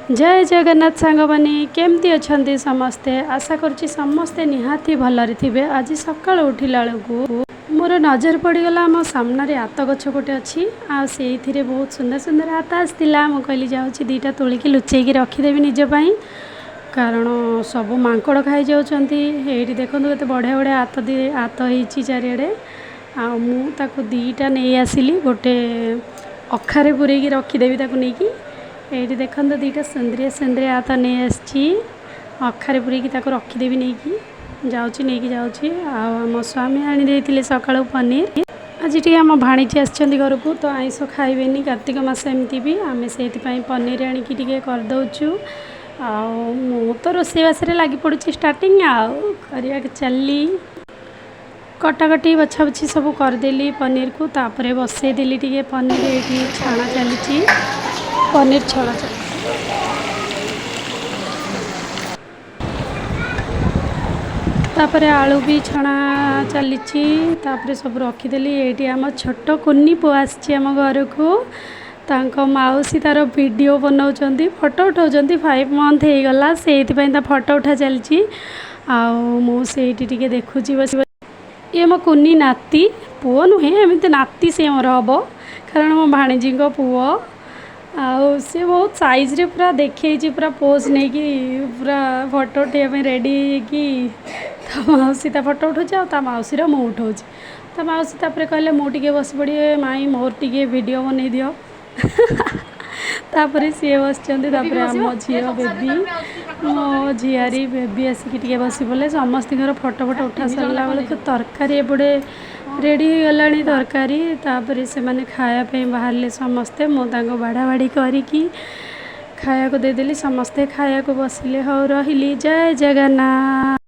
ଜୟ ଜଗନ୍ନାଥ ସାଙ୍ଗମାନେ, କେମିତି ଅଛନ୍ତି ସମସ୍ତେ? ଆଶା କରୁଛି ସମସ୍ତେ ନିହାତି ଭଲରେ ଥିବେ। ଆଜି ସକାଳୁ ଉଠିଲା ବେଳକୁ ମୋର ନଜର ପଡ଼ିଗଲା, ଆମ ସାମ୍ନାରେ ଆତ ଗଛ ଗୋଟେ ଅଛି ଆଉ ସେଇଥିରେ ବହୁତ ସୁନ୍ଦର ସୁନ୍ଦର ଆତ ଆସିଥିଲା। ମୁଁ କହିଲି, ଯାଉଛି ଦୁଇଟା ତୋଳିକି ଲୁଚେଇକି ରଖିଦେବି ନିଜ ପାଇଁ, କାରଣ ସବୁ ମାଙ୍କଡ଼ ଖାଇଯାଉଛନ୍ତି। ଏଇଠି ଦେଖନ୍ତୁ, କେତେ ବଢ଼ିଆ ବଢ଼ିଆ ଆତ ଆତ ହେଇଛି ଚାରିଆଡ଼େ। ଆଉ ମୁଁ ତାକୁ ଦୁଇଟା ନେଇ ଆସିଲି, ଗୋଟେ ଅଖାରେ ପୂରେଇକି ରଖିଦେବି ତାକୁ ନେଇକି। ଏଇଠି ଦେଖନ୍ତୁ, ଦୁଇଟା ସୁନ୍ଦରିଆ ସୁନ୍ଦରିଆ ଆତ ନେଇ ଆସିଛି, ଅଖାରେ ପୂରେଇକି ତାକୁ ରଖିଦେବି। ନେଇକି ଯାଉଛି, ନେଇକି ଯାଉଛି। ଆଉ ଆମ ସ୍ୱାମୀ ଆଣି ଦେଇଥିଲେ ସକାଳୁ ପନିର। ଆଜି ଟିକେ ଆମ ଭାଣିଜୀ ଆସିଛନ୍ତି ଘରକୁ, ତ ଆଇଁଷ ଖାଇବେନି, କାର୍ତ୍ତିକ ମାସ ଏମିତି ବି। ଆମେ ସେଇଥିପାଇଁ ପନିର ଆଣିକି ଟିକେ କରିଦେଉଛୁ। ଆଉ ମୁଁ ତ ରୋଷେଇବାସରେ ଲାଗି ପଡ଼ୁଛି। ଷ୍ଟାର୍ଟିଂ ଆଉ କରିବାକୁ ଚାଲିଲି। କଟାକଟି ବଛାବଛି ସବୁ କରିଦେଲି ପନିରକୁ, ତାପରେ ବସେଇଦେଲି ଟିକେ ପନିର। ଏଇଠି ଛଣା ଚାଲିଛି, ପନିର ଛଣା ଚାଲିଛି। ତାପରେ ଆଳୁ ବି ଛଣା ଚାଲିଛି। ତାପରେ ସବୁ ରଖିଦେଲି। ଏଇଠି ଆମ ଛୋଟ କୁନି ପୁଅ ଆସିଛି ଆମ ଘରକୁ, ତାଙ୍କ ମାଉସୀ ତା'ର ଭିଡ଼ିଓ ବନାଉଛନ୍ତି, ଫଟୋ ଉଠାଉଛନ୍ତି। 5 ମନ୍ଥ ହେଇଗଲା, ସେଇଥିପାଇଁ ତା ଫଟୋ ଉଠା ଚାଲିଛି। ଆଉ ମୁଁ ସେଇଠି ଟିକେ ଦେଖୁଛି ବସି। ଇଏ ମୋ କୁନି ନାତି, ପୁଅ ନୁହେଁ, ଏମିତି ନାତି ସିଏ ମୋର ହେବ, କାରଣ ମୋ ଭାଣିଜୀଙ୍କ ପୁଅ। ଆଉ ସିଏ ବହୁତ ସାଇଜ୍ରେ ପୁରା ଦେଖେଇଛି, ପୁରା ପୋଜ୍ ନେଇକି ପୁରା ଫଟୋ ଉଠାଇବା ପାଇଁ ରେଡ଼ି ହେଇକି। ତା ମାଉସୀ ତା ଫଟୋ ଉଠାଉଛି ଆଉ ତା ମାଉସୀର ମୁଁ ଉଠାଉଛି। ତା ମାଉସୀ ତାପରେ କହିଲେ, ମୁଁ ଟିକେ ବସି ପଡ଼ିବେ ମାଇଁ, ମୋର ଟିକେ ଭିଡ଼ିଓ ବନେଇ ଦିଅ। ତାପରେ ସିଏ ବସିଛନ୍ତି। ତାପରେ ଆମ ଝିଅ ବେବି, ମୋ ଝିଆରୀ ବେବି ଆସିକି ଟିକେ ବସି ପଡ଼ିଲେ। ସମସ୍ତଙ୍କର ଫଟୋ ଫଟୋ ଉଠା ସରିଲା ବେଳକୁ ତରକାରୀ ଏପଟେ ରେଡ଼ି ହେଇଗଲାଣି ତରକାରୀ। ତାପରେ ସେମାନେ ଖାଇବା ପାଇଁ ବାହାରିଲେ ସମସ୍ତେ। ମୁଁ ତାଙ୍କୁ ବାଢ଼ା ବାଢ଼ି କରିକି ଖାଇବାକୁ ଦେଇଦେଲି। ସମସ୍ତେ ଖାଇବାକୁ ବସିଲେ। ହଉ, ରହିଲି, ଜୟ ଜଗନ୍ନାଥ।